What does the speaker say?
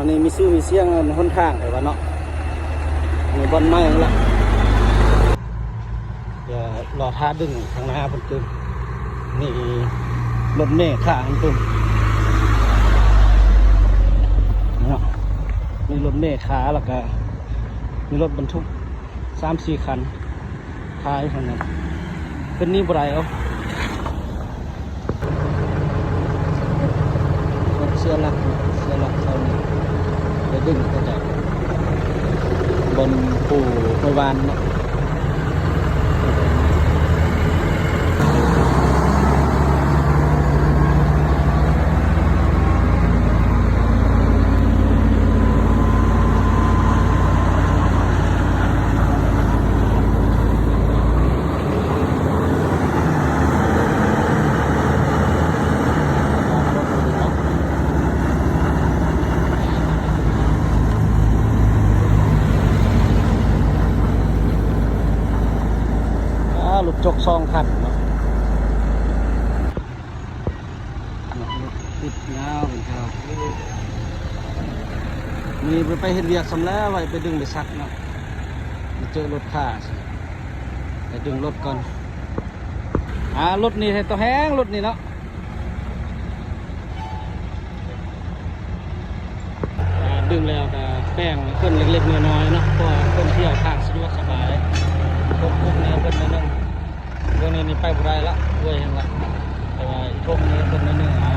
ນີ້ມີຊື່ມີສຽງຫົນທາງໄປວ່າເນາະ. ນີ້ບ່ອນໃໝ່ລະ ດຽວລໍຖ້າດຶງຂ້າງໜ້າເພິ່ນຕື່ມ. ນີ້ລົດເມຂາເພິ່ນຕື່ມເນາະ. ມີລົດເມຂາ ແລ້ວກະມີລົດບັນທຸກ ສາມສີ່ຄັນ ຄາຢູ່ທາງນັ້ນ ຂຶ້ນນີ້ບໍ່ໄດ້ເອົາ. ລົດເສຍຫຼັກ ເສຍຫຼັກເຊົານີ້ ໄປດຶງເຂົາເຈົ້າ ບ່ອນປູຫ້ວຍຫວານເນາະ. ອ້າ ລົດຈົກສອງຄັນເນາະ. ເນາະ ລົດຕິດຍາວເປັນແຖວ. ນີ້ບໍ່ໄດ້ໄປເຮັດວຽກສ່ຳແລ້ວ ວ່າໄປດຶງໄປຊັກເນາະ. ໄປເຈີລົດຄ້າ ໄປດຶງລົດກ່ອນ. ອ່າ ລົດນີ້ໃຫ້ຕໍ່ແຮງ ລົດນີ້ເນາະ. ອ່າ ດຶງແລ້ວກະແປງເພິ່ນເລັກໆນ້ອຍໆເນາະ ເພາະວ່າເພິ່ນທ່ຽວທາງສະດວກສະບາຍ. ຄົບຄຸກແນ່ເພິ່ນໜ້ອຍໜຶ່ງ. ເບື້ອງນີ້ນີ້ໄປບໍ່ໄດ້ລະ ເມື່ອຍແຮງລະ ແຕ່ວ່າຊົມນີ້ເພິ່ນໜ້ອຍໜຶ່ງ. ອ່າ